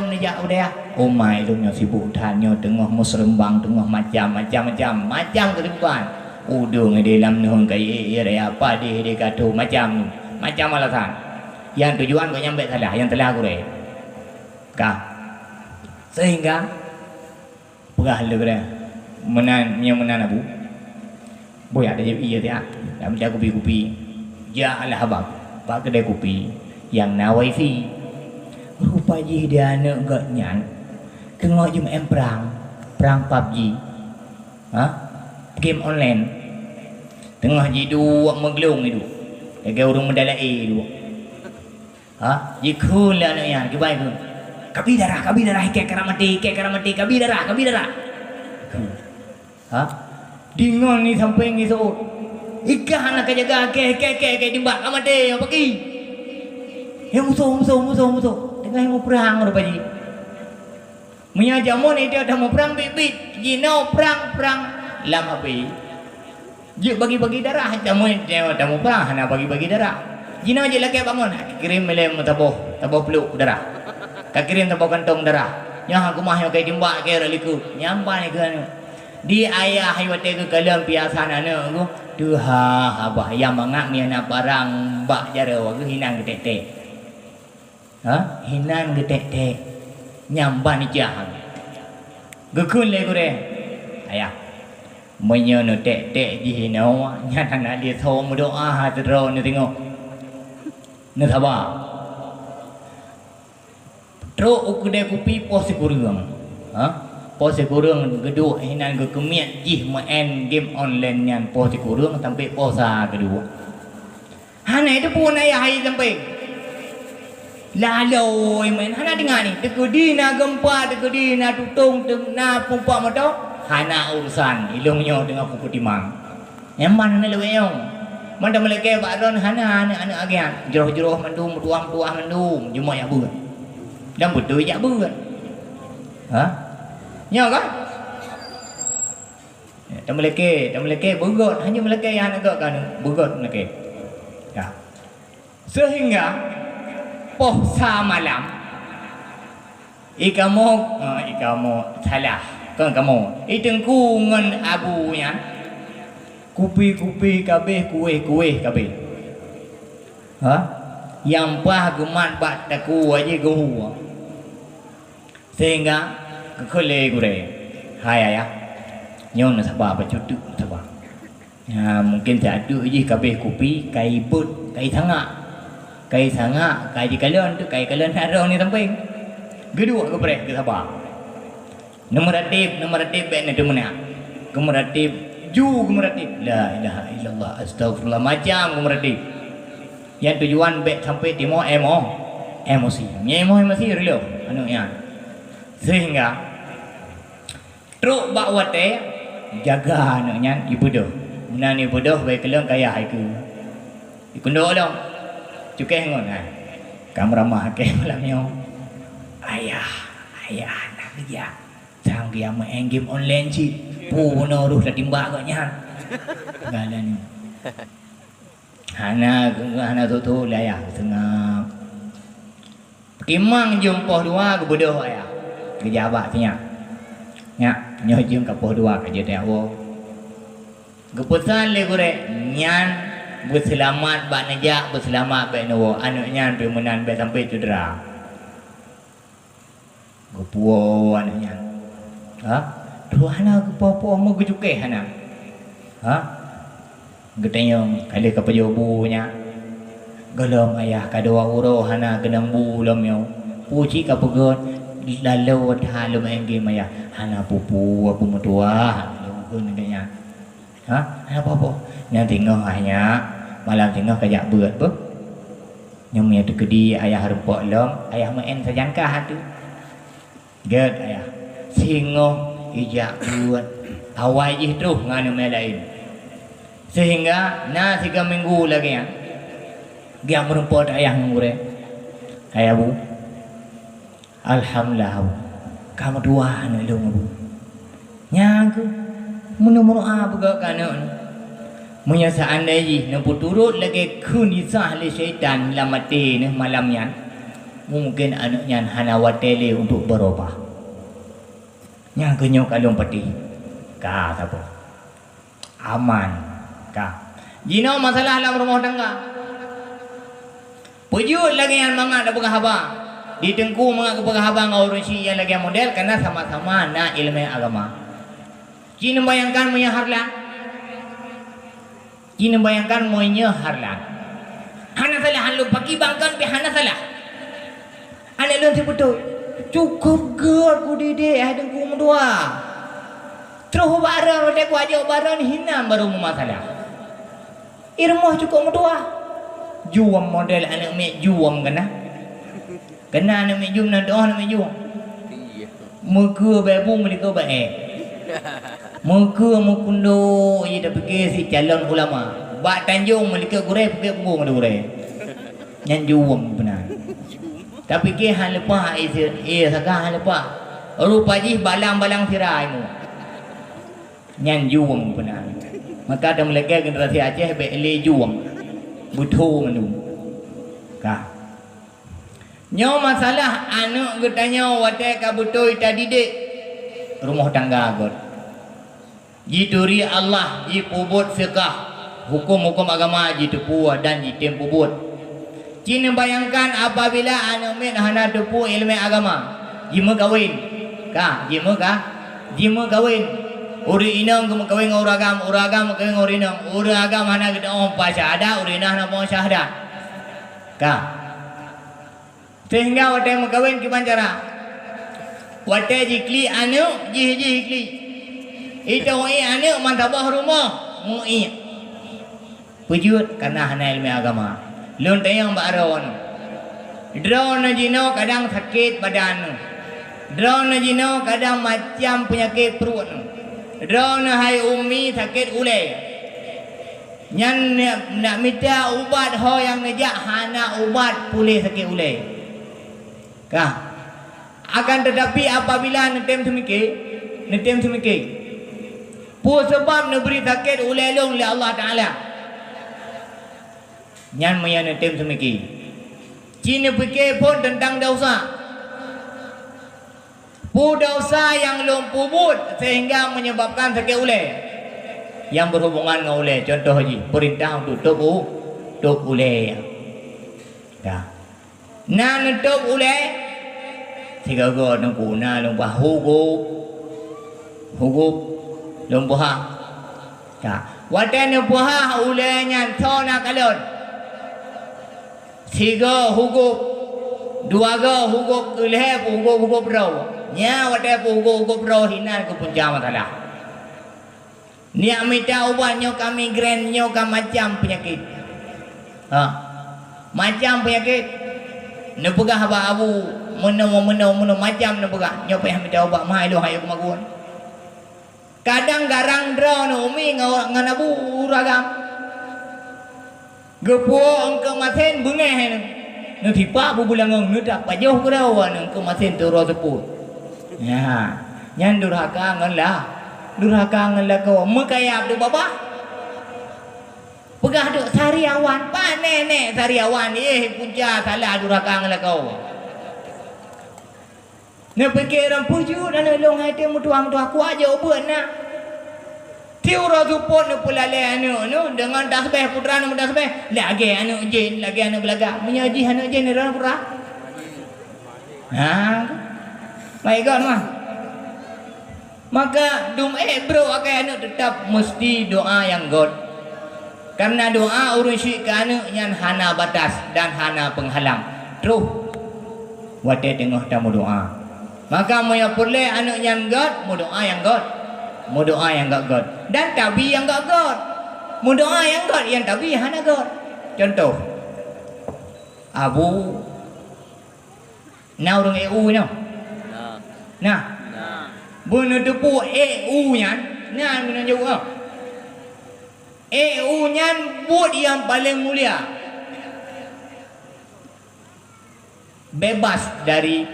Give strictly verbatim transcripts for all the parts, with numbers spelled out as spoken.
Neujak u dayah. Uma ilôn nyoe sibuk that, nyoe teungoh museurumbang, teungoh macam-macam, macam-macam keusibukan. Udeueng di lam nöng kayèe, raya padeh di katô, macam, macam alasan. Nyang tujuan gobnyan bèk salah, nyang salah gurèe. Ka. Sehingga peugah lé gurèe, meunan, meunyoe meunan Abu, boh jak tajép ie siat, lam mita kupi-kupi. Jak lah Abang bak keudè kupi nyang na wifi. Rupa jih di aneuk gobnyan teungoh jimeu'en prang, prang pabji. Ha? Game online. Teungoh jiduek meuglông jiduek. Lagèe ureueng meudalai jiduek. Ha? Jikheun lé aneuk nyan, kiban kheun. "Kabi darah, kabi darah, ikèe karam maté, ikèe karam maté, kabi darah, kabi darah." Ha? Deungon di sampéng jiseuôt. "Ikah hana kajaga, ikèe, ikèe, ikèe, ikèe timbak, ka maté, nyang paki." "Hei musoh, musoh, musoh, musoh." Teungoh meuprang rupa jih. Meunyoe jameun itu tamuprang biet-biet, jinoe prang-prang lam H P. Jeuet bagi-bagi darah, jameun itu tamuprang hana bagi-bagi darah. Jinoe jeuet lakèe bangon, ka kirém ilèe meusaboh, saboh pluek darah. Ka kirém saboh kantong darah. Nyoe keumah nyoe katimbak keu rot likôt. Nyan ban keu aneuk. Di ayah watèe geukalon piasan aneuk geuh, teuhah abah nyang mangat meunan barang bak jaroe geuh hinan geutek-tek. Ha? Hinan geutek-tek. Nyan ban ijak. Geukheun lé gurèe, "Ayah, meunyoe neutek-tek jih inoe, nyan hana lé soe meudoa sidroe neuteungoh. Neusaba." Trok u keudè kupi poh sikureueng. Ha? Poh sikureueng geuduek hinan geukeumiet jih meu'en game online nyan poh sikureueng sampoe poh sa geuduek. Hana teupeu na yah hai sampéng. Lalôi meu'en hana deungoe nyoe. Teukeudi na geumpa, teukeudi na tutong, teu-, na pumpak moto, hana urusan. Ilôn nyoe teungoh kupeutimang. Nyan ban hana lewat nyoe. Mantong meulakèe bak droen hana aneuk-aneuk agian. Jroh-jroh mandum, meutuah-meutuah mandum. Jumuk jak beuet. Dan beutôi jak beuet. Ha? Nyoe kan? Ya, tameulakèe, tameulakèe beugöt, hana meulakèe nyang hana göt kan, beugöt meulakèe. Ya. Sehingga poh sa malam, i kamoe, eh, i kamoe salah, kon kamoe. I teungku ngon abu nyan, kupi-kupi kabeh, kuweh-kuweh kabeh. Ha? Nyang paih geumat bak takue jih geuhue. Sehingga geukheun lé gurèe, "Hai ayah, nyoe neusaba bacut teuk neusaba. Ya, mungken siat teuk jih kabeh kupi ka ibeuet, ka isangak. Ka isangak, ka jikalon teuk, ka ikalon that droe ni sampéng." Geuduek geupreh geusaba. Neumeuratéb, neumeuratéb bèk neuteumeunak. Geumeuratéb, ju geumeuratéb. La ilaha illallah, astaghfirullah, macam geumeuratéb. Nyang tujuan bèk sampoe timoh emo-, emosi. Meunyoe emoh emosi, reuleuh aneuk nyan. Sehingga trok bak watèe jaga aneuk nyan ibeudôh. Meunan ibeudôh, bèk keulong kayah hai keu. Ikundok lom. Cukéh ngon, ha. Ka meuramah kèe malam nyoe. Ayah, ayah, na geujak. Sang geujak meu'en game online cit. Pu bunoe roh tatimbak gobnyan. Galak nyoe. Hana, hana sot-sot lé ayah, seungab. Peutimang jeuem poh dua geubeudôh ayah. Geujak bak sinyak. Nyak, nyoe jeuem ka poh dua ka jeuet ayah woe. Geupeusan lé gurèe nyan beuseulamat bak neujak, beuseulamat bèk neuwoe. Aneuk nyan pih meunan bèk sampoe cedera. Geupuwoe aneuk nyan. Ha? Troh hana geupoh-poh meugeucukéh hana. Ha? Geutanyong, ka lheueh ka pajoh bu nyak. Gohlom ayah ka dua uroe hana keunong bu lom nyoe. Pu cit ka peugöt, laloe that lom enggém ayah. Hana peue-peue, peue meutuah, lôn kheun lagèe nyan. Ha? Hana peue-peue. Nyan singoh ah nyak, malam singoh ka jak beuet beuh. Nyoe meunyoe teukeudi ayah rumpok lom, ayah meu'en sajan kah ateueh. Gèt ayah, singoh ijak beuet, awai jih troh ngon aneuk laén. Sehingga na sigoe minggu lagèe nyan, geujak meurumpok ayah ngon gurèe. Hai Abu, alhamdulillah Abu, ka meutuah aneuk lôn Abu. Nyan keuh, meunoe meudoa beugöt keu aneuk nyoe. Meunyoe seuandai jih neupeuturot lagèe kheun jisah lé syaitan lam até neuh malam nyan, Mungken aneuk nyan hana watée lé untuk beurubah. Nyang keunyoe ka lôn patéh. Ka saboh. Aman. Ka. Jinoe masalah lam rumoh tangga. Peujeuet lagée nyan mangat tapeugah haba. Di teungku mangat geupeugah haba ngon ureuëng syiek nyang lagée model, karena sama-sama na iéleumé agama. Ci neubayangkan meunyoe hareulan. Ci neubayangkan meunyoe hareulan. Hana salah, han lôn pakibangkan pih hana salah. Aneuk lôn sibeutôi, cukôp gét kudidik hai teungku meutuah. Troh ubak droen, watée kuajak ubak droen, hinan barô meumasalah. I rumoh cukôp meutuah. Juem model aneuk miet juem keunan. Keunan aneuk miet juem, na doh aneuk miet juem. Meukeue bak bu, meulikot bak ék. Meukeue meukundok, jih tapike si calon ulama. Bak tanjong meulikot gurée, pike punggong ada gurée. Nyan juem beuna. Tapike han leupah, eh, si-, eh, saka han leupah. Rupa jih balang-balang sira ilmu. Nyan juem beuna. Maka tameulakée generasi Aceh bék lé juem. Beutho mandum. Ka. Nyoe masalah aneuk geutanyoe watée ka beutôi tadidik rumoh tangga göt. Jituri Allah, jipeubuet fiqah, huköm-huköm agama jiteupue dan jitem peubuet. Ci neubayangkan apabila aneuk miet hana teupeu iéleumé agama, jimeukawen. Ka, jimeuka-, jimeukawen. Ureuëng inong geumeukawen ngon ureuëng agam, ureuëng agam meukawen ngon ureuëng inong, ureuëng agam hana geuteu'oh paih syahadat, ureuëng inong hana geuteu'oh syahadat. Ka. Sehingga watée meukawen kiban cara? Watée jiklik aneuk, jih, jih jiklik. Itong ié aneuk meusaboh rumoh, muiek. Peujeuet karena hana iéleumé agama. Lôn tanyong bak droeneuh. Droeneuh jinoe kadang sakét badan neuh. Droeneuh jinoe kadang macam peunyakét pruet neuh. Droeneuh hai umi sakét ulée. Nyan na-, nak mita ubat ho nyang neujak hana ubat puléh sakét ulée. Ka. Akan tetapi apabila neutem seumike, neutem seumike, peue sabab neubri sakét ulée lôn lé Allah Taala? Nyan meunyoe neutem seumike. Ci neupike phon teuntang desya. Peue desya nyang lôn peubuet sehingga menyebabkan sakét ulée? Nyang berhubungan ngon ulée, contoh jih, peurintah untuk tôb u-, tôb ulée. Ya. Na neutôb ulée, sigoe-goe teungku na lôn peuhah hugôp. Hugôp lôn peuhah. Ka. Watée neupeuhah ulée nyan soe na kalon? Sigoe hugôp, dua goe hugôp, keu lhée peuhugôp-hugôp droe. Nyan watée peuhugôp-hugôp droe hinan keu punca masalah. Neujak mita ubat nyoe ka migrain, nyoe ka macam peunyakét. Ha. Macam peunyakét. Neupeugah bak abu, meunoe, meunoe, meunoe, macam neupeugah. Nyoe payah mita ubat, meuhai lôn hayeu keumagun. Kadang garang droeneuh umi ngon, ngon abu ureueng agam. Geupuwoe eungkôt masen beungéh nyoe. Neusipak bubulangong, neutak pajoh keudroe nyoe eungkôt masen teuroe seupôt. Nyan, nyan durhaka ngon la-, durhaka ngon lakoe. Meukayap teuh babah. Peugah duek sariawan, pane nèk sariawan, éh, punca salah durhaka ngon lakoe. Neupike ram peujeuet aneuk lôn hai teuh meutuah-meutuah kuat jeuet ubeut na. Tiep uroe seupôt neupeulalée aneuk nyoe deungon tasbeh, putra neumeutasbeh, lagée aneuk jén, lagée aneuk beulagak. Meunyoe jih aneuk jén, droeneuh putra? Ha. Baik, göt mah. Maka dum ék brok akai aneuk teutab meusti doá nyang göt. Kareuna doá ureueng syik keu aneuk nyan hana batas dan hana peunghalang. Troh watée teungoh tameudoá. Maka meunyoe peureulée aneuk nyan göt, meudoá nyang göt. Meudoá nyang göt-göt. Dan tabi nyang göt-göt. Meudoá nyang göt, nyang tabi hana göt. Contoh, Abu, na ureueng ék u nyoe? Na. Na. Na. Beuneuteupeu ék u nyan, na meunan jaweueb. Ék u nyan buet nyang paleng mulia. Bebas dari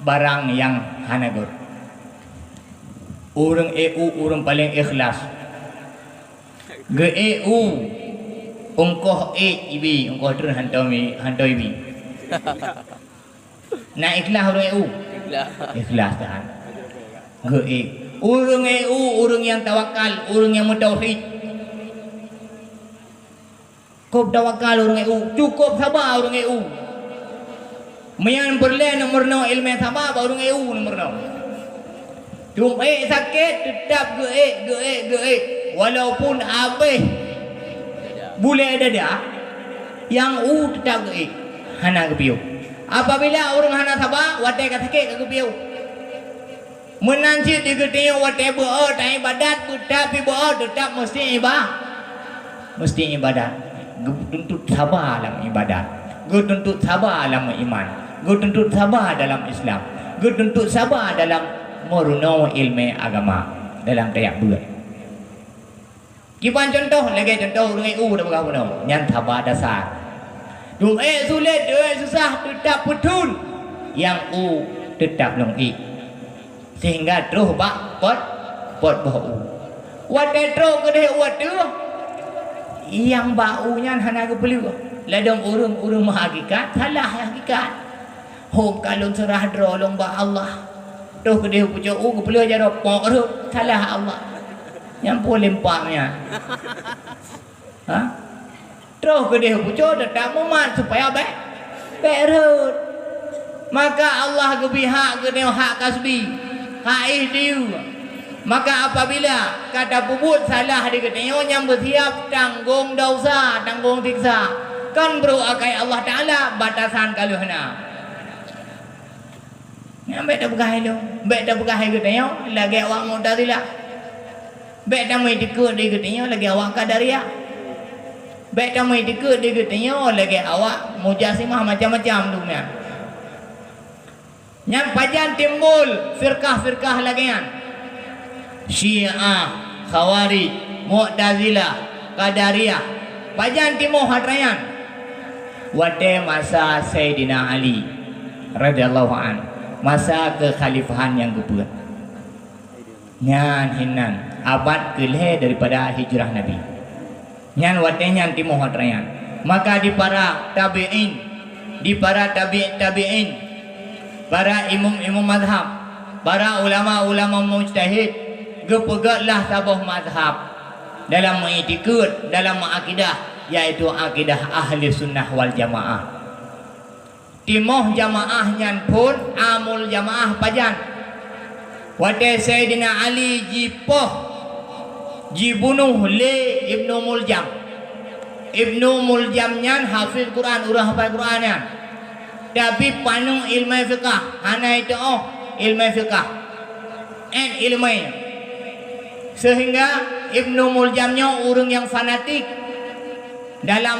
barang nyang hana göt. Ureueng ék u ureueng paleng ikhlas. Geuék u, ongkoh ék ibi, ongkoh treun hantom i-, hantom ibi. Na ikhlas ureuëng ék u? Ikhlas. Ikhlas kan? Geuék. Ureuëng ék u, ureuëng nyang tawakal, ureuëng nyang meutauhid. Kôb tawakal ureuëng ék u, cukôp saba ureuëng ék u. Meunyan peureulée neumeurunoe iéleumé saba bak ureuëng ék u neumeurunoe. Teuma ék sakét, teutab geuék, geuék, geuék. Walaupun abéh bulée dada, nyang u teutab geuék, hana geupiôh. Apabila ureuëng hana saba, watée ka sakét ka geupiôh. Meunan cit di geutanyoe watée beu-o taibadat, beutab pih beu-o teutab meusti iba-, meusti ibadat. Geutuntut saba lam ibadat, geutuntut saba lam iman, geutuntut saba dalam Islam, geutuntut saba dalam meurunoe iéleumé agama dalam tajak beuet. Kiban cuntoh, lagée cuntoh ureuëng ék u tapeugah bunoe, nyan saba dasar. Dum ék sulet, dum ék susah, teutab peuthon, nyang u teutab lôn ék. Sehingga troh bak pot, pot boh u. Watée troh keudeh u ateueh, nyang bak u nyan hana geupeuleueh. Ladôm ureuëng-ureuëng meuhakikat, salah hakikat. Hom ka lôn seurah droe lôn bak Allah. Troh keudeh pucok u geupeuleueh jaroe pok rhot, salah Allah. Nyang pue limpak nyan. Ha? Troh keudeh pucok teutab mumat supaya bék, bék rhot. Maka Allah geubri hak geutanyoe hak kasbi, hak ikhtiar. Maka apabila ka tapeubuet salah di geutanyoe nyang beusiab tanggong dosa, tanggong siksa, kan brok akai Allah Taala batasan ka lheueh na. Nyan bék tapeugah ilôn, bék tapeugah geutanyoe lagée awak Mu'tazilah. Bék tameuitikeuet di geutanyoe lagée awak Qadariyah. Bék tameuitikeuet di geutanyoe lagée awak Mujasimah macam-macam tu nyan. Nyan pajan timbul firqah-firqah lagée nyan. Syiah, Khawarij, Mu'tazilah, Qadariyah. Pajan timoh atra nyan? Watée masa Saidina Ali radhiyallahu anhu, masa keukhalifahan nyang keupeuet. Nyan hinan abad keulhée daripada hijrah Nabi. Nyan watée nyan timoh atra nyan. Maka di para tabi'in, di para tabi' tabi'in, para imum-imum mazhab, para ulama-ulama mujtahid, geupeugét lah saboh mazhab dalam meuitikeuet, dalam meuakidah, yaitu akidah ahli sunnah wal jamaah. Timoh jamaah nyan phon amul jamaah pajan? Watée Saidina Ali jipoh, jibunoh lé Ibnu Muljam. Ibnu Muljam nyan hafiz Quran, ureuëng hafai Quran nyan. Tapi paneuk iéleumé fiqah, hana iteuoh iéleumé fiqah. Ét iéleumé. Sehingga Ibnu Muljam nyoe ureuëng nyang fanatik dalam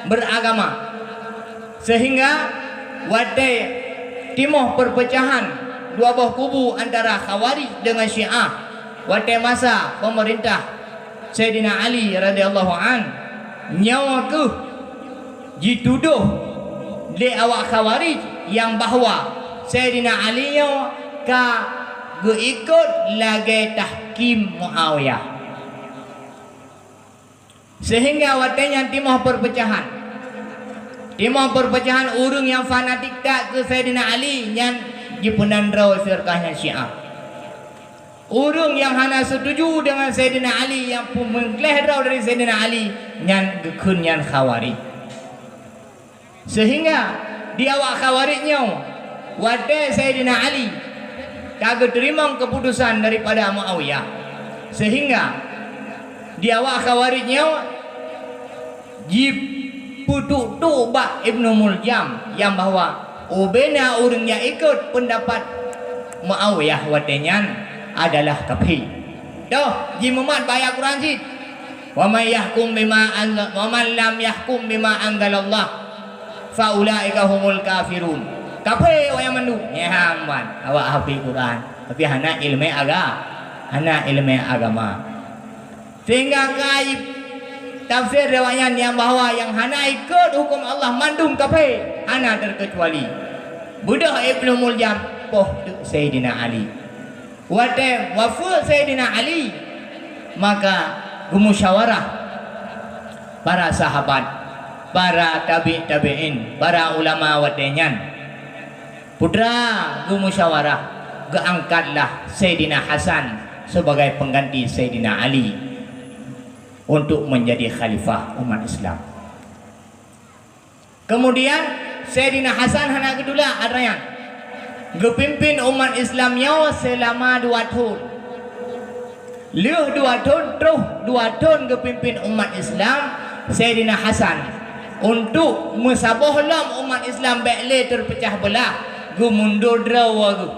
beragama. Sehingga watée timoh perpecahan dua boh kubu antara Khawarij dengan Syiah, watée masa pemerintah Saidina Ali radhiyallahu an, nyoe keuh jitudoh lé awak Khawarij nyang bahwa Saidina Ali nyoe ka geuikot lagée tahkim Muawiyah. Sehingga watée nyan timoh perpecahan. Timoh perpecahan ureuëng nyang fanatik that keu Saidina Ali nyan jipeunandroe firqah nyan Syiah. Ureuëng nyang hana setuju dengan Saidina Ali, nyang peumeungkléh droe dari Saidina Ali, nyan geukheun nyan Khawarij. Sehingga di awak Khawarij nyoe, watée Saidina Ali ka geuteurimong keuputosan daripada Muawiyah, sehingga di awak Khawarij nyoe jipeutuk-tuk bak Ibnu Muljam nyang bahwa ubena ureuëng nyang ikot peundapat Muawiyah watée nyan adalah kafé. Toh, jimumat bak ayat Quran cit, "Wa may yahkum bima anza-, wa man lam yahkum bima anzalallah, fa ulaika humul kafirun." Kafé awak nyan mandum. Nyan ban awak hafé Quran, tapi hana iéleumé aga-, hana iéleumé agama. Sehingga ka tafsir riwayat nyan bahwa nyang hana ikot huköm Allah mandum kafé, hana terkecuali. Beudôh Ibnu Muljam poh teuk Saidina Ali. Watée wafeuet Saidina Ali, maka geumusyawarah para sahabat. Para tabi' tabi'in, para ulama watée nyan, putra geumusyawarah, geuangkatlah Saidina Hasan sebagai pengganti Saidina Ali untuk menjadi khalifah umat Islam. Kemudian, Saidina Hasan hana geutulak atra nyan. Geupimpin umat Islam nyoe seulama dua thon. Lheueh dua thon, troh dua thon geupimpin umat Islam Saidina Hasan untuk meusaboh lom umat Islam bék lé teupeucah beulah, geumundor droe geuh.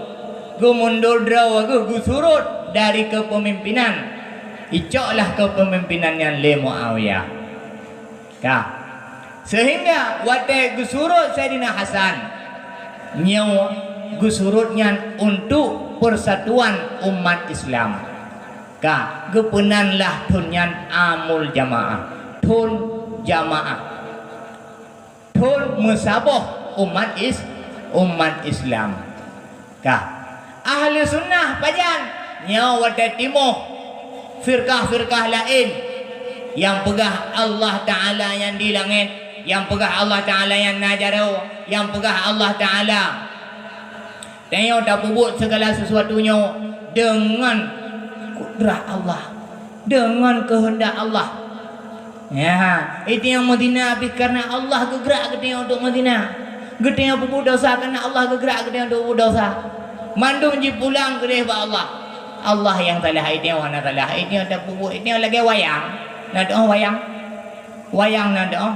Geumundor droe geuh, geusurot dari keupemimpinan. Icoklah keupemimpinan nyan lé Muawiyah. Ka. Seuhingga watée geusurot Saidina Hasan, nyoe geusurot nyan untuk persatuan umat Islam. Ka, geupeunanlah thon nyan Amul Jamaah, thon jamaah, thon meusaboh umat Is-, umat Islam. Ka. Ahli sunnah pajan? Nyoe watée timoh firkah-firkah laén nyang peugah Allah Ta'ala nyang di langét, nyang peugah Allah Ta'ala nyang na jaroe, nyang peugah Allah Ta'ala tanyoe tapeubuet segala sesuatu nyoe deungon kudrat Allah, deungon keuheundak Allah. Ya, itu nyang meuzina pih kareuna Allah geugrak geutanyoe untuk meuzina. Geutanyoe peubuet desya kareuna Allah geugrak geutanyoe untuk peubuet desya. Mandum jipulang keudeh bak Allah. Allah nyang salah, geutanyoe hana salah, geutanyoe tapeubuet, geutanyoe lagée wayang. Na teu'oh wayang? Wayang na teu'oh?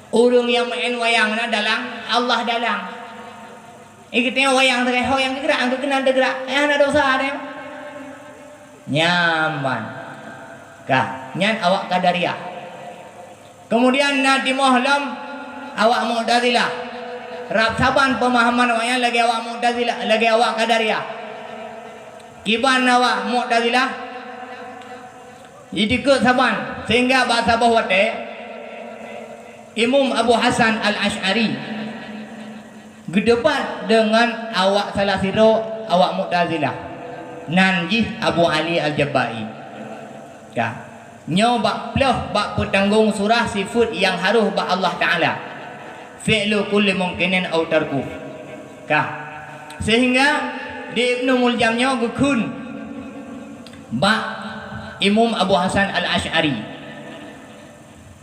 Ureuëng nyang meu'en wayang na dalang, Allah dalang. Geutanyoe wayang teuh, ho nyang geugrak, nyang geukeunan teuh geugrak, nyang hana desya teuh. Nyan ban. Ka, nyan awak Qadariyah. Kemudian na timoh lom awak Mu'tazilah. Rab saban peumahaman awak nyan lagée awak Mu'tazilah, lagée awak Qadariyah. Kiban awak Mu'tazilah, jidikeue saban, sehingga bak saboh watée Imam Abu Hasan Al-Asy'ari geudebat deungon awak salah sidroe awak Mu'tazilah, nan jih Abu Ali Al-Jabba'i. Ka. Nyoe bak ploh bak peutanggong surah sifeuet nyang harôh bak Allah Ta'ala. Fi'lu kulli mungkinin au tarkuh. Ka. Sehingga di Ibnu Muljam nyoe geukheun bak Imam Abu Hasan Al-Asy'ari.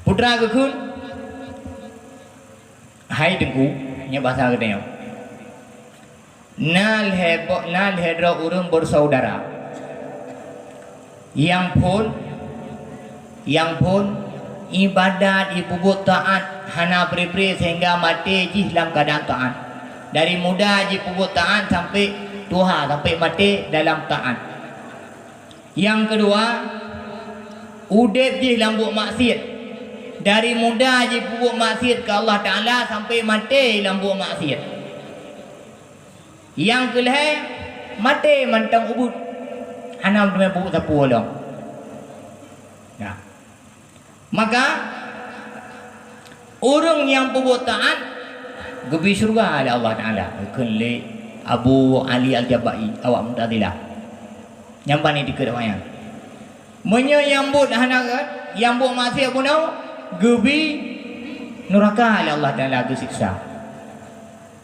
Putra geukheun, "Hai Teungku," nyoe basa geutanyoe, "na lhée bo-, na lhée droe ureuëng beusaudara nyang phon, nyang phon iébadat jipeubuet taát hana pri-pri sehingga maté jih lam keuadaan taát. Dari muda jipeubuet taát sampai tuha, sampai maté dalam taát. Nyang keudua, udeb jih lam buet maksiet. Dari muda jipeubuet maksiet keu Allah Ta'ala sampai maté lam buet maksiet. Nyang keulhée, maté mantong ubit, hana teumé peubuet sapeue lom." Ya. Maka, ureuëng nyang peubuet taát geubri syeuruga lé Allah Ta'ala, geukheun lé Abu Ali Al-Jabba'i, awak Mu'tazilah. Nyang bani dikeue awaknyan. Meunyoe nyang buet hana gét, nyang buet maksiet bunoe, geubri nuraka lé Allah Ta'ala geusiksa.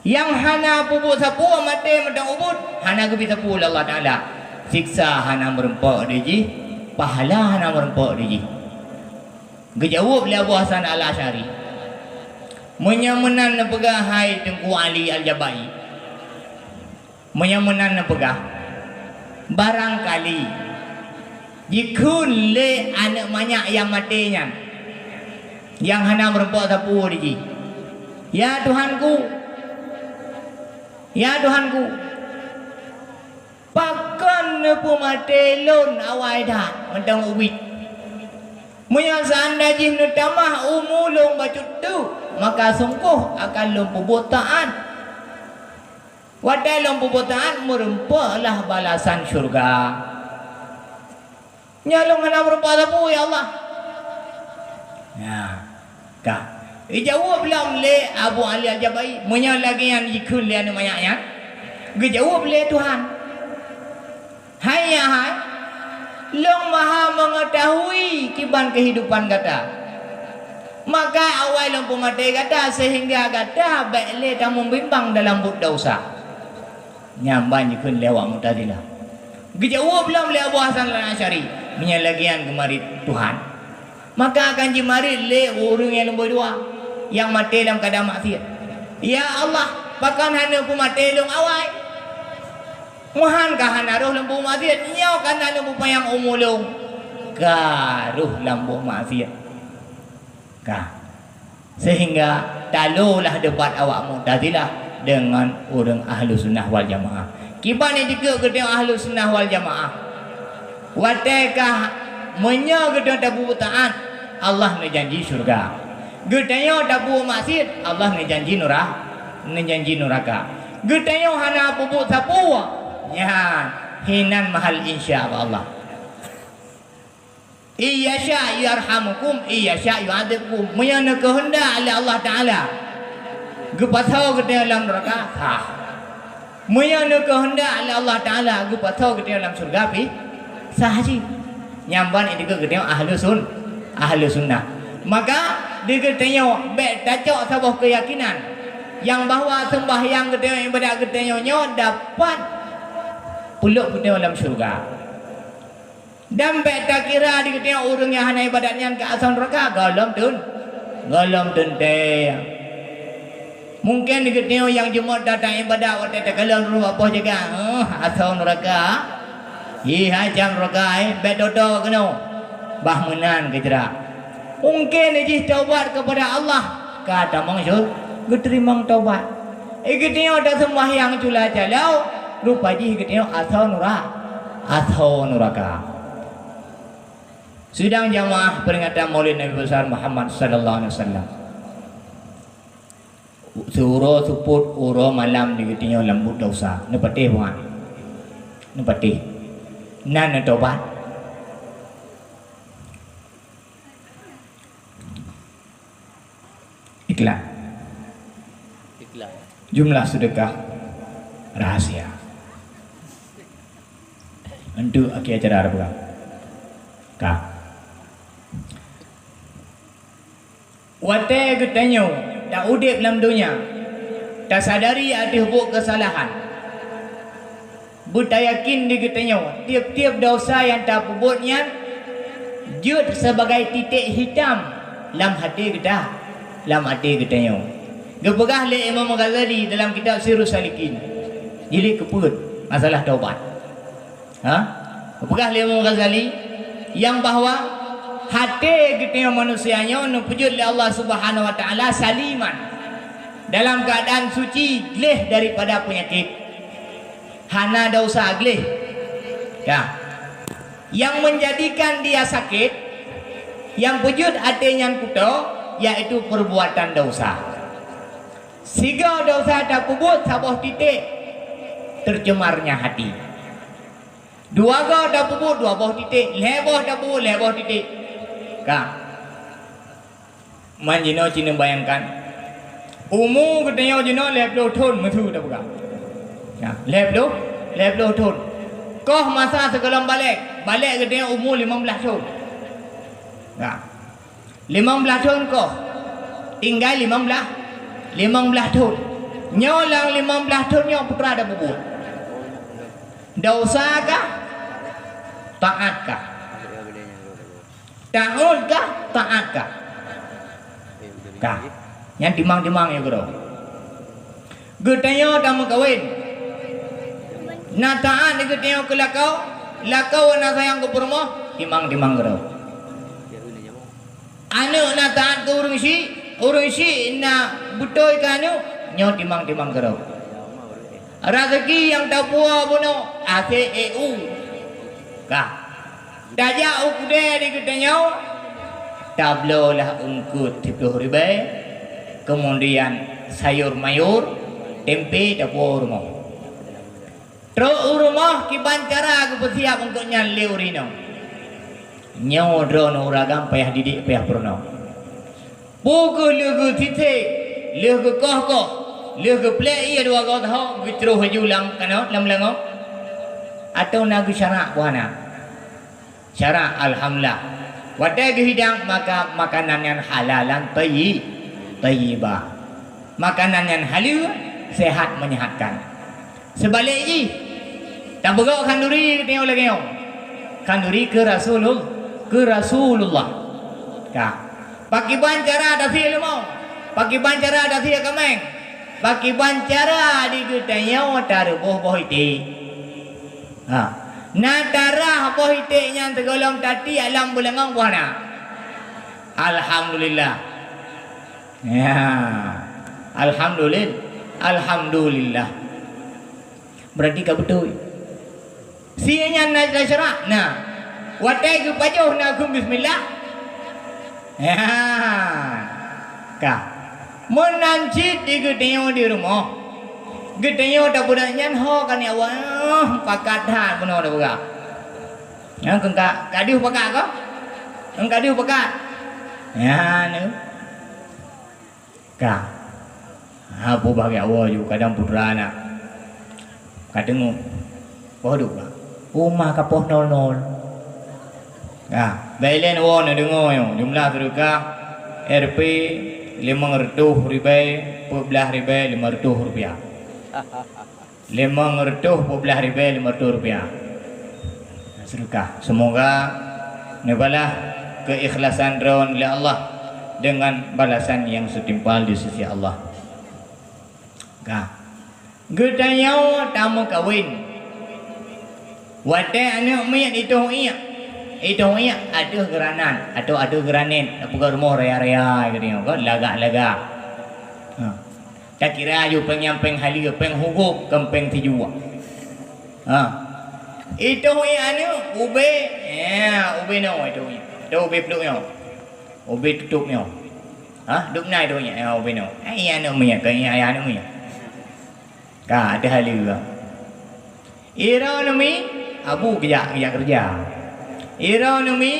Nyang hana peubuet sapeue maté mantong ubit, hana geubri sapeue lé Allah Ta'ala. Siksa hana meurumpok di jih, pahala hana meurumpok di jih. Geujaweueb lé Abu Hasan Al-Asy'ari, "Meunyoe meunan neupeugah, hai Teungku Ali Al-Jabba'i, meunyoe meunan neupeugah, barangkali jikheun lé aneuëk manyak nyang maté nyan, nyang hana meurumpok sapeue di jih, 'Ya Tuhanku, ya Tuhanku, pakon neupeumaté lôn awai that mantong ubit? Meunyoe seunda jih neutamah umu lôn bacut teuk, maka sunggoh akan lôn peubuet taát. Watée lôn peubuet taát, meurumpoklah balasan syeuruga.' Nyoe lôn hana meurumpok sapeue, ya Allah." Ya, ka. Ijaweueb lom lé Abu Ali Al-Jabba'i, meunyoe lagée nyan jikheun lé aneuëk manyak nyan, geujaweueb lé Tuhan, "Hai, ya hai, Lôn Maha Meungeutahui kiban keuhidupan gata. Maka awai lom peumaté gata, sehingga gata bék lé tameubimbang dalam buet desya. Nyan ban jikheun lé awak Mu'tazilah. Geujaweueb lom lé Abu Hasan Al-Asy'ari, meunyoe lagée nyan geumarit Tuhan, maka akan jimarit lé ureuëng nyang lumbôi dua, nyang maté lam keuadaan maksiat. Ya Allah, pakon hana peumaté lôn awai? Meuhan ka hana rhoh lam buet maksiat, nyoe ka na lôn peupanyang umu lôn, ka rhoh lam buet maksiat. Ka. Sehingga talolah debat awak Mu'tazilah deungon ureuëng Ahlussunnah wal Jamaah. Kiban nyang jikheun geutanyoe Ahlussunnah wal Jamaah. Watée ka, meunyoe geutanyoe tapeubuet taát, Allah neujanji syeuruga. Geutanyoe tapeubuet maksiat, Allah neujanji nura-, neujanji nuraka. Geutanyoe hana peubuet sapeue, nyan hinan mahal insya Allah. Iyasya yarhamukum, iyasya yu'adzibkum. Meunyoe neukeuheundak lé Allah Taala geupasoe geutanyoe lam neuraka, sah. Meunyoe neukeuheundak lé Allah Taala geupasoe geutanyoe lam syeuruga pih, sah cit. Nyan ban jikheun geutanyoe ahlu sun-, ahlu sunnah. Maka di geutanyoe bék tacok saboh keuyakinan nyang bahwa seumbahyang geutanyoe, iébadat geutanyoe nyoe dapat peulok geutanyoe lam syeuruga. Dan bék takira di geutanyoe ureuëng nyang hana iébadat nyan keu asoe neuraka, gohlom teun-, gohlom teuntée. Mungken di geutanyoe nyang jeumot that-that iébadat watée takalon ureuëng bak poh jaga, "Heuh, asoe neuraka, hi hai cang neuraka, eh, bék toto keunoe." Bah meunan keu jrat. Mungken jih taubat keupada Allah, ka tamong syeuruga, geuteurimong taubat. Eh, geutanyoe taseumbahyang cula calo, rupa jih geutanyoe asoe nura-, asoe nuraka. Sidang jamaah peringatan Maulid Nabi Besar Muhammad sallallahu alaihi wasallam. Siuroe seupôt, uroe malam di geutanyoe lam buet desya. Neupatéh buet? Neupatéh. Nan neutobat. Iklan. Iklan. Jumlah sedekah rahasia. Untuk akhir acara ada pegang. Ka. Watée geutanyoe taudeb lam donya, tasadari ateueh buet keusalahan, beutayakin di geutanyoe tieb-tieb desya nyang tapeubuet nyan jeuet sibagai titék hitam lam até geuta-, lam até geutanyoe. Geupeugah lé Imam Ghazali dalam kitab Sirus Salikin, jilid keupeuet, masalah taubat. Ha? Geupeugah lé Imam Ghazali, nyang bahwa até geutanyoe manusia nyoe neupeujeuet lé Allah Subhanahu wa Taala saliman, dalam keuadaan suci, gleh daripada peunyakét. Hana desya, gleh. Ya. Nyang menjadikan dia sakét, nyang peujeuet até nyan kuto, yaitu perbuatan desya. Sigoe desya tapeubuet saboh titék, tercemarnya hati. Dua goe tapeubuet dua boh titék, lhée boh tapeubuet lhée boh titék. Ka. Man jinoe ci neubayangkan, umu geutanyoe jinoe lhée ploh thon, meuseu tapeugah. Ya, lhée ploh, lhée ploh thon. Koh masa sigohlom balek, balek geutanyoe umu limong blaih thon. Ya. Limong blaih thon koh, tinggai limong blaih, limong blaih thon. Nyoe lam limong blaih thon nyoe peue teuma tapeubuet? Desya kah? Taát kah? Taát kah? Taát kah? Kah. Nyan timang-timang nyang keudroe. Geutanyoe tameukawen. Na taát di geutanyoe keu lakoe, lakoe na sayang keu peurumoh, timang-timang keudroe. Aneuëk na taát keu ureuëng syik, ureuëng syik na beutôi keu aneuëk, nyoe timang-timang keudroe. Raseuki nyang tapuwoe bunoe, asèe ék u. Ka. Tajak u keudè di geutanyoe, tabloe lah eungkôt siploh ribèe, keumudian sayur mayur, tempe tapuwoe u rumoh. Trok u rumoh kiban cara geupeusiab eungkôt nyan lé ureuëng inong. Nyoe droeneuh ureuëng agam payah didik, payah peurunoe. Peu kheueh lheueh geusisek, lheueh geukoh-koh, lheueh geuplek ié dua goe teuhok geucroh laju lam kanoe, lam langoe? Atawa na geusyarak peue hana? Syarak, alhamdulillah. Watée geuhidang, maka makanan nyan halalan thayyi-, thayyibah. Makanan nyan haleue, sehat menyehatkan. Seubalik jih, tabeugok khanduri geutanyoe lagée nyoe. Khanduri keu Rasulul-, keu Rasulullah. Ka. Pakiban cara tasie leumô? Pakiban cara tasie kaméng? Pakiban cara di geutanyoe tareuboh boh iték? Ha. Na tarah boh iték nyan sigohlom tatiek lam beuleungong, boh na? Alhamdulillah. Ya. Alhamdulil-, alhamdulillah. Berarti ka beutôi. Sie nyan na, na syarat. Nah, watée geupajoh na kheun bismillah. Ya. Ka. Meunan cit di geutanyoe di rumoh. Geutanyoe tapeugah nyan ho kan ya Allah, pakat that bunoe tapeugah. Nyan keu ka, ka deuh pakat ko? Nyan ka deuh pakat? Nyan. Ka. Ha, peubahgia woe ju kadang putra aneuk. Ka teungoh. Poh duek ka. Uma ka poh nol nol. Ka. Bèk ilèe woe neudeungoe nyoe, jumlah seudeukah R P limong reutôh ribèe, peuet blah ribèe limong reutôh rupiah. Limong reutôh peuet blah ribèe limong reutôh rupiah. Seudeukah. Semoga neubalah keikhlasan droe lé Allah dengan balasan yang setimpal di sisi Allah. Ka. Geutanyoe tameukawen. Watèe aneuk miet itoh iek, itoh iek ateueh geuranan, atau ateueh geuranet, tapeugah rumoh raya-raya geutanyoe, kan, lagak-lagak. Ha. Takira aju péng nyan péng haleue, péng hugôp, kon péng sijuek. Ha. Itoh iek aneuk, ubé, ya, ubé noe itoh iek. Itoh ubé pluek nyoe. Ubé tutôp nyoe. Ha, dum na itoh iek, ya, ubé noe. Eh, iek aneuk miet, kon iek ayah aneuk miet. Ka, ateueh haleue. Iroe neumi, abu geujak, geujak keureuja. Iroe neumi,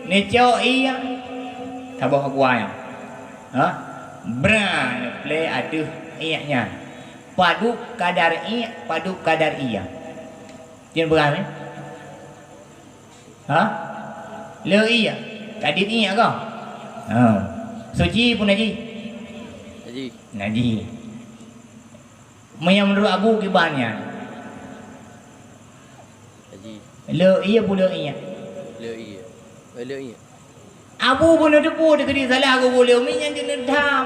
neucok iek, saboh agua nyan. Ha? Bra neuplè ateueh iek nyan. Padub kadar iek, padub kadar iek. Cen peugah ni? Ha? Le iek. Kadit iek kah? Ha. Suci pun najih? Najih. Najih. Meunyoe meunurot Abu kiban nyan? Haji. Le iek pun le iek? Le iek. Eh, le iek. Abu pun neuteupeue teukeudi salah geubu le iek nyan jeuet neudham.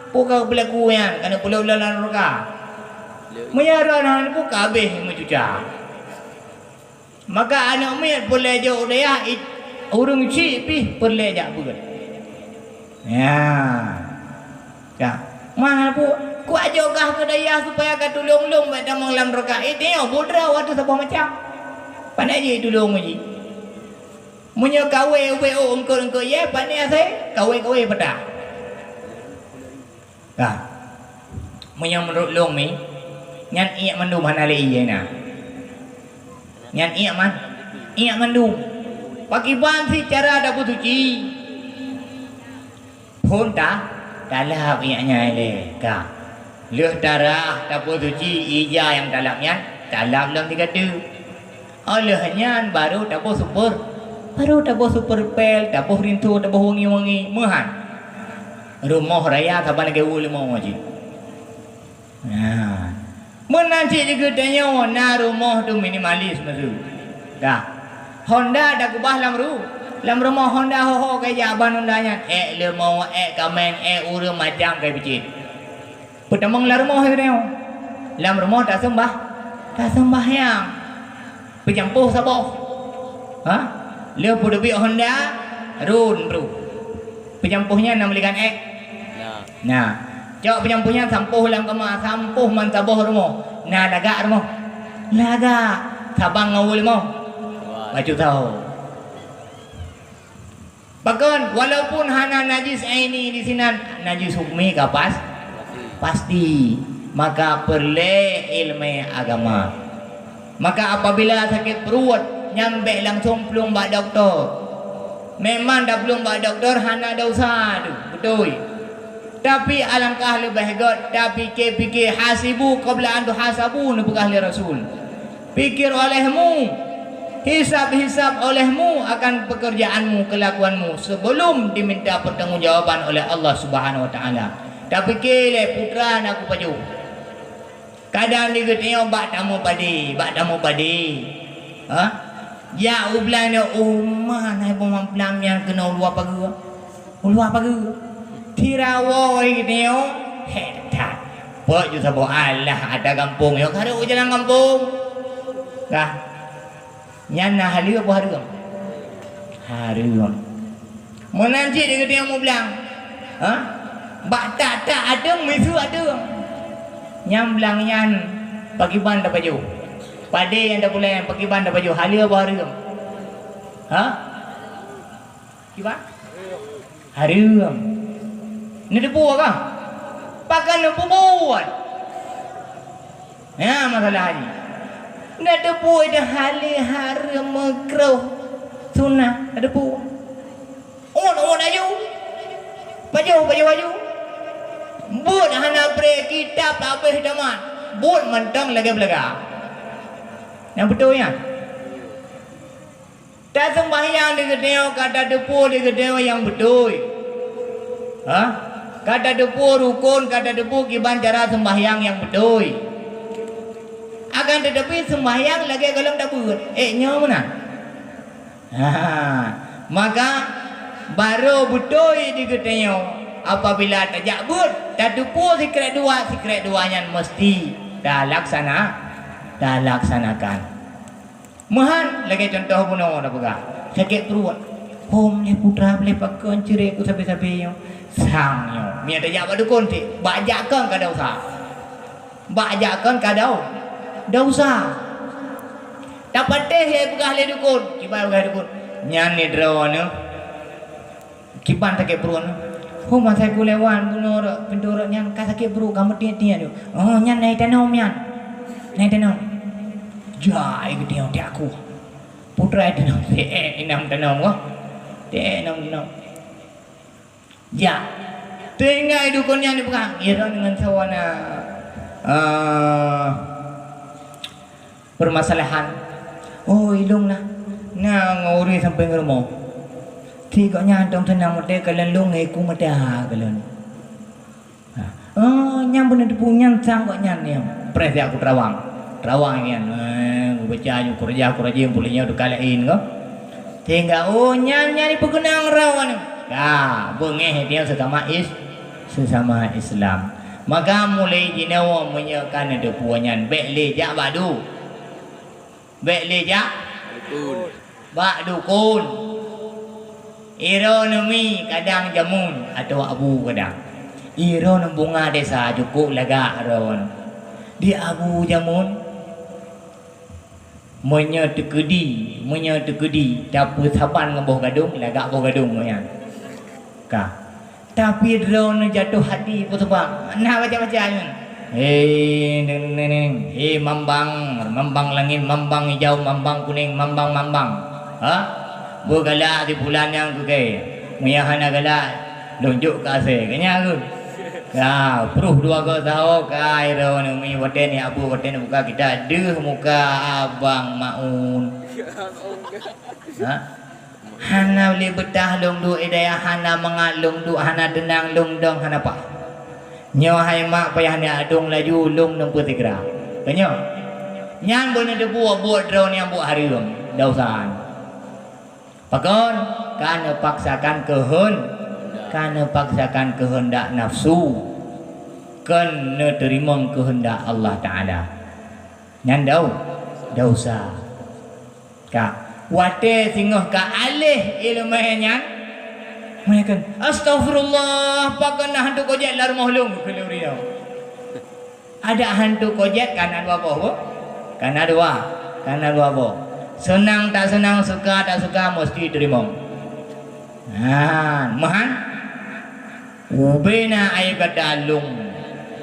Peue ka beulaku nyan, ka neupeulo lam nuraka. Le iek. Meunyoe droe hana neupeu ka habéh meucuca. Maka aneuk miet peureulèe jok u dayah, it-, ureueng chik pih peureulèe jak beuet. Ya. Ka. Meuhana peue, kuat jok gah keu dayah supaya ka tulông lôn bèk tamong lam nuraka. Eh, tanyoe buet droe watèe saboh macam. Pane jih tulông jih. Meunyoe kawé ubé ôk eungkôt-eungkôt yeh, pane asai kawé-kawé peutah. Ka. Meunyoe meunurot lôn mi, nyan iek mandum hana lé ié na. Nyan iek man-, iek mandum. Pakiban cit cara tapeusuci? Phôn ta-, talab iek nyan ilèe, ka. Lheueh tarah tapeusuci, ija nyang talab nyan, talab lom sigoe teuk. Óh lheueh nyan barô taboh super, barô taboh super pel, taboh rinso, taboh wangi-wangi, meuhan. Rumoh raya saban lagèe uleue limong jih. Nah, meunan cit di geutanyoe na rumoh tu minimalis meusu. Dah. Honda takeubah lam ru-, lam rumoh Honda ho-ho kajak ban Honda nyan. Èk leumô, èk kaméng, èk ureueng macam kai picit. Peutamong lam rumoh geutanyoe. Lam rumoh taseumbah-, taseumbahyang. Peujampôh saboh. Ha? Lheueh peuteubiet Honda, rôn bru. Peujampôh nyan na meuligan èk? Na. Na. Cok peujampôh nyan sampôh lam kama, sampôh man saboh rumoh. Na lagak rumoh? Lagak. Saban ngon uleue limong? Dua. Bacut saho. Pakon, walaupun hana najis aini di sinan, najis hukmi ka pas-, pasti. Maka peureulèe ileumèe agama. Maka apabila sakét pruet, nyan bèk langsông plueng bak dokto. Memang taplueng bak dokto hana desya tu, beutôi. Tapi alangkah leubeh gèt tapike-pike, "Hasibu qabla an tuhasabu," neupeugah lé Rasul. Pikir olehmu Hisab-hisab olehmu akan pekerjaanmu, kelakuanmu, sebelum diminta pertanggungjawaban oleh Allah Subhanahu wa Taala. Tapike lé putra na kupajoh. Kadang di geutanyoe bak tameupadé, bak tameupadé. Ha? Jak u blang nyoe, oh ma, na iboh mamplam nyang keunoe u luwa pageue. U luwa pageue. Tirawoe geutanyoe, hé that. Pok ju saboh alah ada gampông nyoe, ka rhot u jalan gampông. Kah? Nyan na haleue apa hareuem? Hareuem. Meunan cit di geutanyoe mublang. Ha? Bak tak-tak adeueng, miseue adeueng. Nyang blang nyan pakiban tapajoh. Padé nyang tapulai nyan pakiban tapajoh. Haleue apa hareuem? Ha? Kiban? Hareuem. Neuteupeue kah? Pakon neupeubuet? Nyan masalah jih. Neuteupeue dah haleue hareuem, meukruh, sunah, neuteupeue. Uet-uet aju. Pajoh, pajoh aju. Buet hana pré kitab habéh tamat. Buet mantong lagée beulaga. Nyang beutôi nyan. Taseumbahyang di geutanyoe ka tateupeue di geutanyoe nyang beutôi. Ha? Ka tateupeue rukon, ka tateupeue kiban cara seumbahyang nyang beutôi. Akan teutapi seumbahyang lagée gohlom tabeuet. Ék nyoe meunan? Ha. Maka barô beutôi di geutanyoe apabila tajak beuet, tateupeue sikrek dua, sikrek dua nyan meusti talaksana, talaksanakan. Meuhan, lagée cuntoh bunoe tapeugah, sakét pruet. Hom lé putra, lé pakon cirek ku sabe-sabe nyoe. Sang nyoe. Mia tajak bak dukon cit, bak jak kon ka desya. Bak jak kon ka dau-, desya. Tapatéh lé peugah lé dukon, kiban peugah dukon. Nyan ni droeneuh. Kiban sakét pruet nyoe. Hom asai ku lewat bunoe rot, pintoe rot nyan ka sakét pruet, ka meutiet-tiet nyoe. Oh, nyan na itanom nyan. Na itanom. Jai geutanyoe tiak ku. Putra itanom, tée inong tanom wah. Tée inong tanom. Jak. Teuingat dukon nyan dipeugah, iron ngon sawana. Ah. Permasalahan. Oh, ilong nah. Nah, ngon ureuëng sampai ngon rumoh. Si gobnyan tong seunang meuté kalon lôn ngon iku meuté ha kalon. Ha. Oh, nyang beuna teupeu nyan sang gobnyan nyang. Preh siak ku terawang. Terawang nyan. Eh, ku baca ju ku raja, ku raja puléh nyoe teuka laén ko. Sehingga, oh, nyan, nyan ipeukeunong rawa nyoe. Ka, beungéh dia sesama is-, sesama Islam. Maka mulai jinoe meunyoe ka neuteupeue nyan, bék lé jak bak du-, bék lé jak bak dukon. Iroe neumi kadang jamun atau abu kadang. Iroe neubunga desa jukuk lagak ron. Di abu jamun, meunyoe teukeudi, meunyoe teukeudi, tapeusaban ngon boh gadong, lagak boh gadong nyan. Ka. Tapi droeneuh jatuh hati, peue sabab? Na baca-baca nyan. He, neng, neng, neng. He, mambang, mambang langét, mambang hijau, mambang kunéng, mambang, mambang. Ha? Beugalak si pulan nyang keu kèe. Meunyo hana galak, lôn jok keu asèe. Keu nyan keuh. Ya, pruh dua goe saho, kai droeneuh mi watèe nyan abu, watèe nyan buka kitab, deuh muka Abang Maun. Ha? Hana lé beutah lôn duek di dayah, hana mangat lôn duek, hana teunang lôn dong, hana paih. Nyoe hai mak payah neudong laju, lôn neupeusigra. Keu nyoe, nyan beuneuteupeu buet droeneuh nyang buet hareuem, desya. Pakon? Ka neupaksakan keuheun-, ka neupaksakan keuheundak nafsu, kon neuteurimong keuheundak Allah Taala. Nyan dau-, desya. Ka, watèe singoh ka aléh ileumèe nyan, meunan kheun, "Astaghfirullah, pakon na hantu kojét lam rumoh lôn?" kheun lé ureueng nyan. Adak hantu kojét ka na dua boh, bu? Ka na dua, ka na dua boh. Seunang tak seunang, suka tak suka, meusti teurimong. Nah, meuhan. Ubena ayeuh gata lôn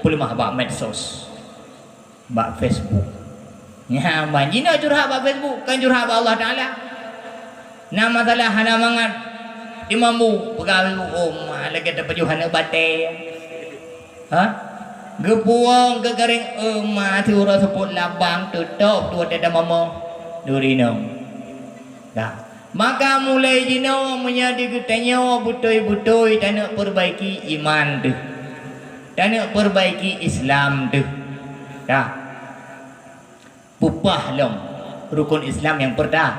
peuleumah bak medsos. Bak Facebook. Nyan ban jinoe curhat bak Facebook, kon curhat bak Allah Taala. Na masalah hana mangat, imam bu peugah Facebook, "Oh, ma lagèe tapajoh aneuk batèe." Ha? Geupuwong keu garéng, "Oh, ma siuroe seupôt labang teutôp tuwoe teuh damomoh." Duri nong. Ka. Maka mulai jinoe meunyoe di geutanyoe beutôi-beutôi taneuk peurbaiki iman teuh. Taneuk peurbaiki Islam teuh. Ka. Peupah lom rukun Islam nyang peurta-,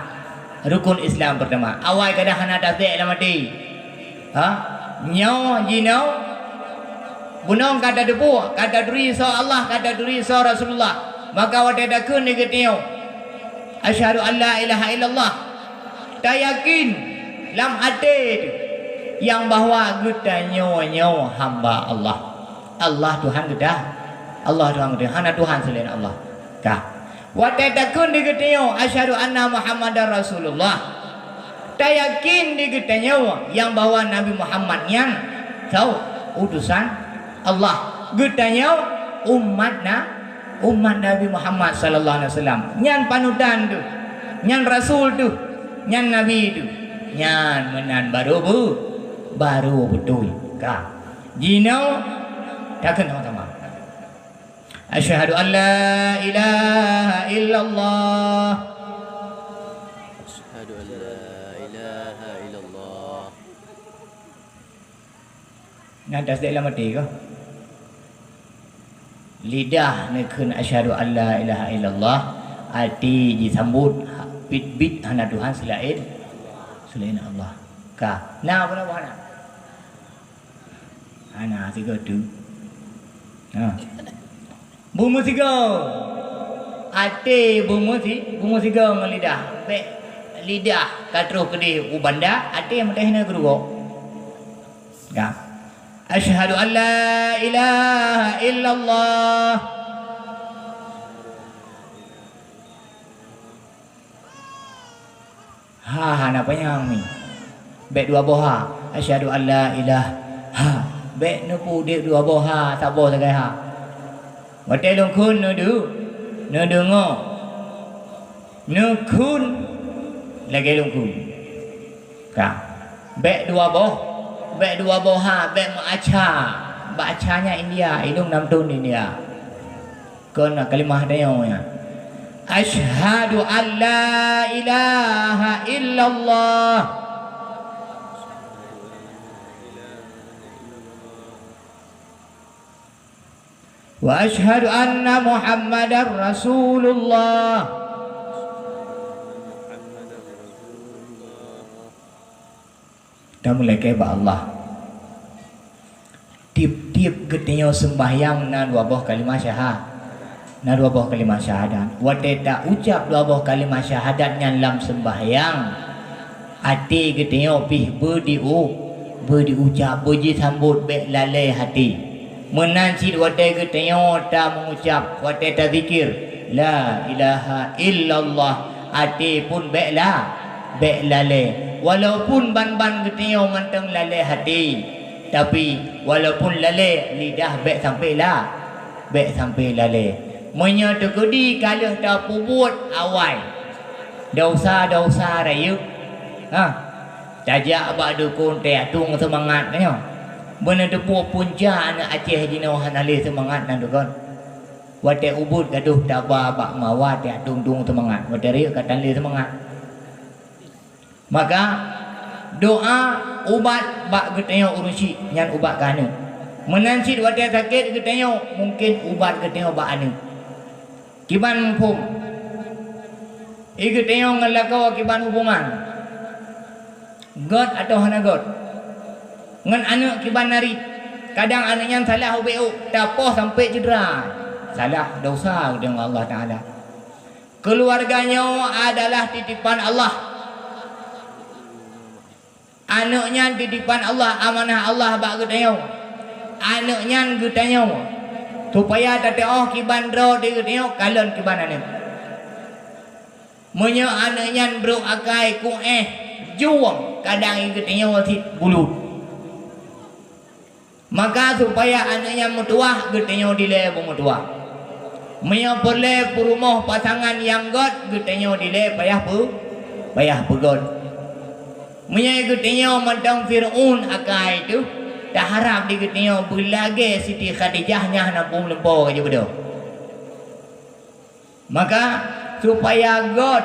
rukun Islam peurtama. Awai kadang hana tasek lam até. Ha? Nyoe jinoe, bunoe ka tateupeue, ka taturi soe Allah, ka taturi soe Rasulullah. Maka watée takheun di geutanyoe, "Asyhadu an la ilaha illallah." Tayakin lam até teuh nyang bahwa geutanyoe nyoe hamba Allah. Allah Tuhan geuta-, Allah Tuhan geutanyoe, hana Tuhan selain Allah. Ka. Watée takheun di geutanyoe, "Asyhadu anna Muhammadar Rasulullah." Tayakin di geutanyoe nyang bahwa Nabi Muhammad nyan, tau, utusan Allah. Geutanyoe umat na-, umat Nabi Muhammad sallallahu alaihi wasallam. Nyan panutan teuh, nyan rasul teuh, nyan nabi teuh. Nyan meunan baru beu-, baru beutôi. Ka. Jinoe takheun sama-sama. Asyhadu an la ilaha illallah. Asyhadu an la ilaha illallah. Nyan tasdik lam até kah? Lidah neukheun asyhadu an la ilaha illallah, até jisambot bit-bit hana Tuhan selain, selain Allah. Ka. Na, beuna, beuna. Hana sigoe tu. Ha. Beumeusigoe. Até beumeusi-, beumeusigoe ngon lidah. Bék lidah ka troh keudeh u banda, até meutéh na keudroe. Ya. Asyhadu an la ilaha illallah. Ha, hana panyang mi. Bék dua boh ha. Asyhadu an la ilaha. Bék neupeu udeb dua boh ha, saboh sagai ha. Watée lôn kheun neudu-, neudeungoe. Neukheun lagée lôn kheun. Ka. Bék dua boh, bék dua boh ha, bék meuaca. Bak aca nyan India, idong nam thon India. Kon kalimah tanyoe nyan. Asyhadu an la ilaha illallah. Wa asyhadu anna Muhammadar Rasulullah. Tamulakée bak Allah. Tieb-tieb geutanyoe seumbahyang na dua boh kalimah syaha-, na dua boh kalimah syahadat. Watée ta-ucab dua boh kalimah syahadat nyan lam seumbahyang, até geutanyoe pih beu di-u-, beu di-ucab, beu jisambot bék lalée até. Meunan cit watée geutanyoe ta meungucab, watée tazikir, "La ilaha illallah," até pun bék la-, bék lalée. Walaupun ban-ban geutanyoe mantong lalée até, tapi walaupun lalée, lidah bék sampai la-, bék sampai lalée. Meunyoe teukeudi ka lheueh tapeubuet awai desya-desya rayeuk, ha, tajak bak dukon tajak tueng seumangat nyoe. Beuneuteupeu punca aneuëk Aceh jinoe hana lé seumangat nan dukon. Watée ubit gadôh taba bak mawa tajak tueng-tueng seumangat. Watée rayeuk ka tan lé seumangat. Maka doa ubat bak geutanyoe ureuëng syik nyan ubat keu aneuëk. Meunan cit watée sakét geutanyoe, mungken ubat geutanyoe bak aneuëk. Kiban muphom, i geutanyoe ngon lakoe kiban hubongan, gét atawa hana gét. Ngon aneuëk kiban narit, kadang aneuëk nyan salah ubé ôk, tapoh sampai cedera, salah desya geutanyoe ngon Allah Taala. Keuluwarga nyoe adalah titipan Allah. Aneuëk nyan titipan Allah, amanah Allah bak geutanyoe. Aneuëk nyan geutanyoe, supaya tateuoh kiban droe di geutanyoe kalon kiban aneuëk. Meunyoe aneuëk nyan brok akai kuéh jueng, kadang i geutanyoe cit bulut. Maka supaya aneuëk nyan meutuwah, geutanyoe dilée beumeutuwah. Meunyoe peureulée peurumoh pasangan nyang gét, geutanyoe dilée payah peu-, payah peugét. Meunyoe geutanyoe mantong Fir'aun akai teuh, taharab di geutanyoe beulagée Siti Khadijah nyang hana peumeulumpo ka jibeudôh. Maka, supaya gét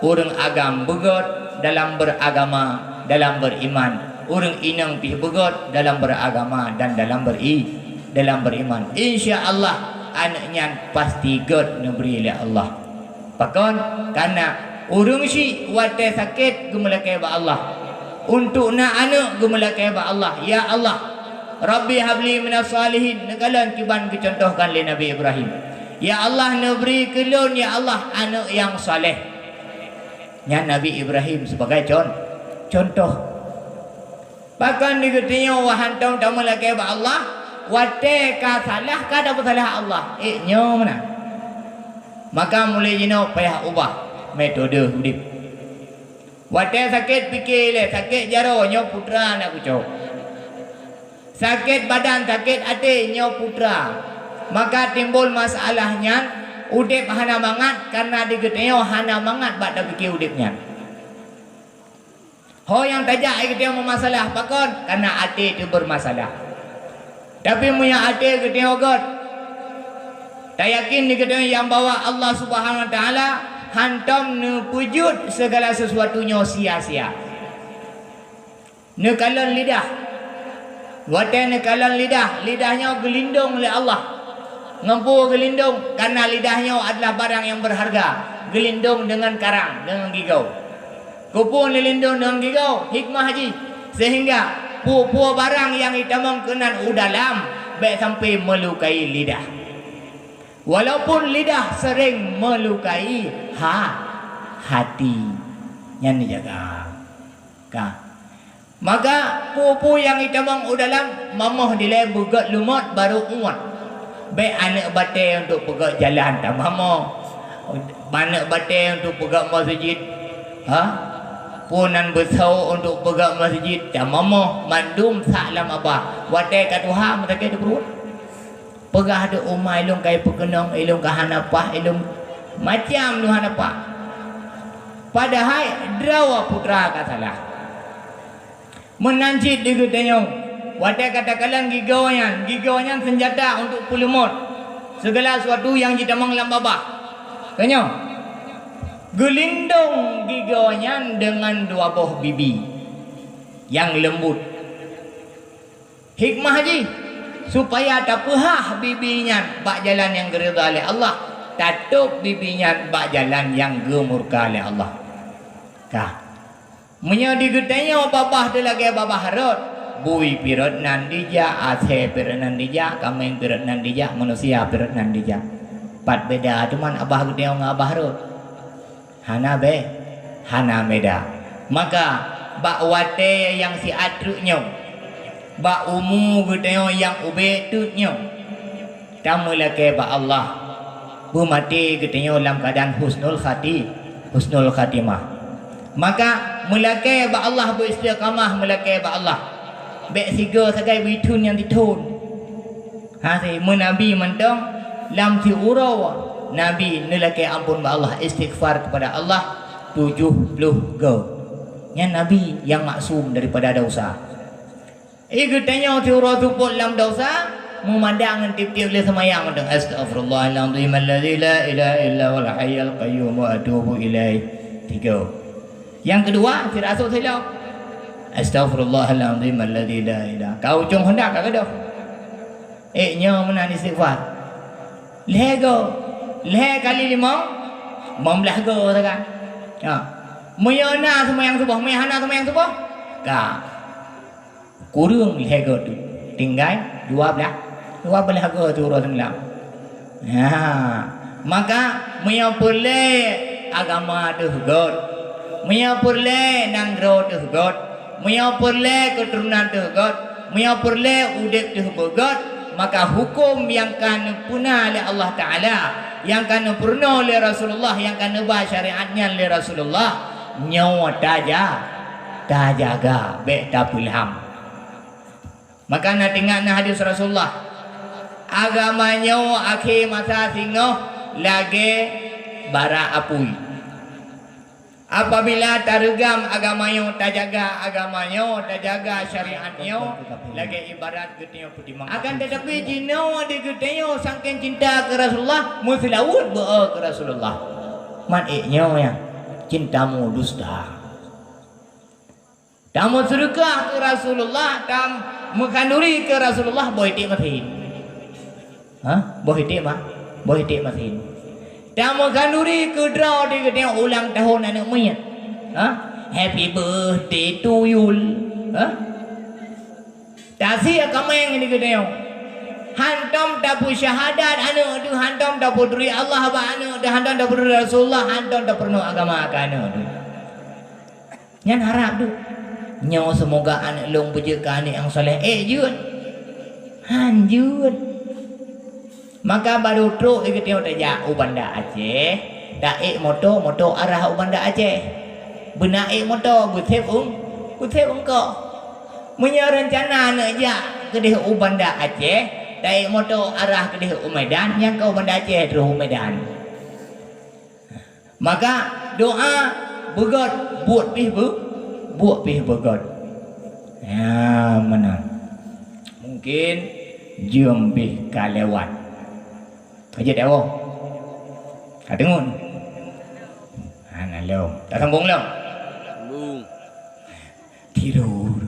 Ureuëng agam beugét dalam beuragama, dalam beuriman. Ureuëng inong pih beugét dalam beuragama dan dalam beri-, dalam beuriman. Insya Allah, aneuëk nyan pasti gét neubri lé Allah. Pakon? Kareuna ureuëng syiek watée sakét geumeulakée bak Allah. Untuk na aneuëk geumeulakée bak Allah, "Ya Allah, Rabbi habli minas salihin," neukalon kiban geucontohkan lé Nabi Ibrahim. "Ya Allah, neubri keu lôn, ya Allah, aneuëk nyang saleh." Nyan Nabi Ibrahim sibagai con-, contoh. Pakon di geutanyoe hántom tameulakée bak Allah, watée ka salah ka tapeusalah Allah, ék nyoe meunan. Maka mulai jinoe payah ubah metode udeb. Watée sakét pike lé, sakét jaroe nyoe putra aneuk cucoe. Sakét badan, sakét até nyoe putra. Maka timbul masalah nyan, udeb hana mangat kareuna di geutanyoe hana mangat bak tapike udeb nyan. Ho nyang tajak geutanyoe meumasalah, pakon? Kareuna até teuh beurmasalah. Tapi meunyoe até geutanyoe gét, tayakin di geutanyoe nyang bahwa Allah Subhanahu Wa Taala hántom neupeujeuet sigala sisuatu nyoe sia-sia. Neukalon lidah. Watée neukalon lidah, lidah nyoe geulindong lé Allah. Ngon peue geulindong? Kareuna lidah nyoe adalah barang nyang beurharga. Geulindong deungon karang, deungon gigoe. Keupeue neulindong deungon gigoe? Hikmah jih, seuhingga peue-peue barang nyang jitamong keunan u dalam bék sampai meulukai lidah. Walaupun lidah sering meulukai ha-, hati, nyan dijaga. Ka. Maka peue-peue nyang jitamong u dalam, mamoh dilée beugét lumot barô uet. Bék aneuk batée untuk peugét jalan tamamoh. Aneuk batée untuk peugét masjid. Ha? Peue nan beusau untuk peugét masjid tamamoh, mandum sak lam abah. Watée ka tuha meusakét di pruet. Peugah di uma ilôn ka ipeukeunong, ilôn ka hana paih, ilôn macam lôn hana paih. Padahai droe putra ka salah. Meunan cit di geutanyoe, watée ka takalon gigoe nyan, gigoe nyan seunjata untuk peulumot sigala suatu nyang jitamong lam babah. Tanyoe, geulindong gigoe nyan deungon dua boh bibi nyang leumbot. Hikmah jih, supaya tapeuhah bibi nyan bak jalan nyang geuridha lé Allah, tatôb bibi nyan bak jalan nyang geumurka lé Allah. Ka. Meunyoe di geutanyoe babah teuh lagée babah rot, bui pih rot nan dijak, asée pih rot nan dijak, kaméng pih rot nan dijak, manusia pih rot nan dijak. Pat beda teuma abah geutanyoe ngon abah rot? Hana be-, hana beda. Maka, bak watée nyang siat treuk nyoe, bak umu geutanyoe nyang ubé teuk nyoe, tameulakée bak Allah, beumaté geutanyoe lam keuadaan husnul khati-, husnul khatimah. Maka, meulakée bak Allah, beuistiqamah meulakée bak Allah. Bék sigoe sagai beuithon nyang tithon. Ha, si meunabi mantong lam siuroe Nabi neulakée amphon bak Allah, istighfar kepada Allah tujoh ploh goe. Nyan Nabi nyang maksum daripada desya. Eh, geutanyoe siuroe seupôt lam desya, meumada ngon tieb-tieb lé seumayang mantong, "Astaghfirullahalazim alladzi la ilaha illa huwal hayyul qayyum wa atubu ilaih." Tiga. Nyang keudua, sirasot silop. "Astaghfirullahalazim alladzi la ilaha." Ka ujong honda ka keudeh. Eh, nyoe meunan istighfar. Lhée goe, lhée kali limong, limong blaih goe sagai. Ha. Meunyoe na seumayang suboh, meunyoe hana seumayang suboh, ka. Kureueng lhée goe tu, tinggai dua blaih, dua blaih goe tu uroe seumalam. Ha, maka meunyoe peureulée agama teuh gét, meunyoe peureulée nanggroe teuh gét, meunyoe peureulée keuturonan teuh gét, meunyoe peureulée udeb teuh beugét, maka huköm nyang ka neupeuna lé Allah Taala, nyang ka neupeurunoe lé Rasulullah, nyang ka neuba syariat nyan lé Rasulullah, nyoe taja-, tajaga, bék tapeulham. Maka na teuingat na hadis Rasulullah, "Agama nyoe akhé masa singoh lagée bara apui." Apabila tareugam agama nyoe, tajaga agama nyoe, tajaga syariat nyoe, lagée ibarat geutanyoe peutimang. Akan tetapi, jinoe di geutanyoe sangkén cinta keu Rasulullah, meuseulaweuet beu keu Rasulullah. Man ék nyoe nyan. Tamu dusta. Tamu seudeukah keu Rasulullah, tam-, meukhanduri keu Rasulullah, boh iték masin. Ha? Boh iték ma-, boh iték masin. Tamu khanduri keu droe di geutanyoe ulang tahun aneuk miet. Ha? Happy birthday to you. Ha? Tasie kaméng di geutanyoe. Hantom tapeusyahadat aneuk teuh, hantom tapeuturi Allah bak aneuk teuh, hantom tapeuturi Rasulullah, hantom tapeurunoe agama keu aneuk teuh. Nyan harab teuh. Nyoe seumoga aneuk lôn beujeuet keu aneuk nyang saleh. Ék jeuet? Han jeuet. Maka barô trok di geutanyoe tajak u Banda Aceh, taék moto, moto arah u Banda Aceh. Beuna ék moto, beusép eung-, beusép eungkôt. Meunyoe reuncana neuk jak keudeh u Banda Aceh, taék moto arah keudeh u Medan, nyang ka u Banda Aceh troh u Medan. Maka doa beugöt, buet pih beu-, buet pih beugöt. Ya, meunan. Mungkin jeuem pih ka lewat. Ka jeuet dah, boh? Ka teungeut? Hana lom. Tasambong lom? Sambong. Tidur.